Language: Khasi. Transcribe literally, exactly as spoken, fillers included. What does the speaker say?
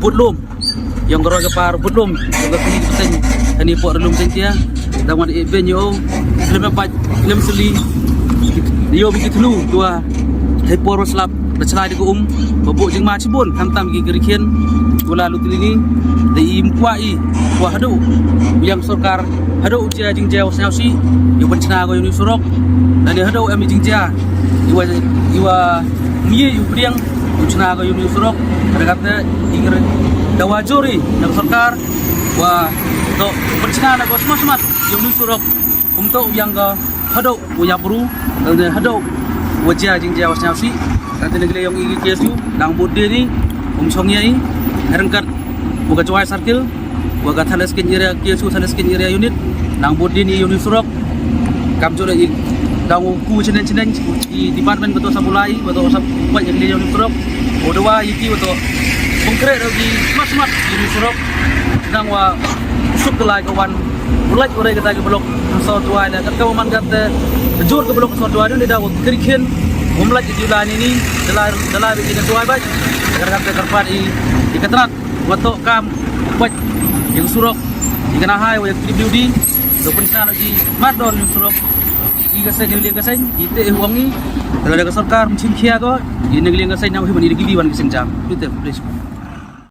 bud lum, ïa ka roi ka par bud lum ïa ka kali ka pateng ha kane ka por lum Jaiñtia. Dang wan ïa ben ïa u khlem bad khlem suli, ïa u bi ki thlu dua. Hei por slap da chlai da ka um ba buh jingma chibun khamtam ki ka rikhian. Wala lu tylli ni da im kwah i kwah haduh u ïa ka sorkar, haduh u jia jingjia wa sñiaw sih ïa u pynchna ko ïa u surok. Lane haduh em jingjia iwa iwa ngi ïa u priang u chna ko ïa u surok. Kata kata i kre dawa juri na ka sorkar wa to pynchna na ko smat smat ïa u surok. Kumto u ïa ka haduh u ïa bru, lane haduh wa jia jingjia wa sñiaw sih. Kata ne kle ïong i K S U nang bud dini um chong ïa i rengkat wa ka Jowai Circle, wa ka Thales Kenya Area, K S U Thales Kenya Area Unit, nang bud dini ïa u surok. Kam jole i dang u ku chenen chenen i department ko to sa bulai ko to sa buat ïa u surok. U dawa ïa ki ko to pengkre ro ki smat smat ïa u surok. Nang wa suk lai ka wan u lait u rei kata ka blok sor Jowai la kata ka man kata jur ka blok sor Jowai ni da wa kri khin um lait ïa u lai ni ni dalai dalai ïa ka Jowai bai. Kata kata ka pat i i ka trat wa to kam pat ïa u surok ïa ka na hai wa ïa ka P W D. To pynsan ïa ki mar don ïa u surok. I ka seng ïa ka seng i te ïa u ngi. Kala da ka sorkar mchin khia ko i ne ka seng nang hi ban i ki wan ka seng jam. Please.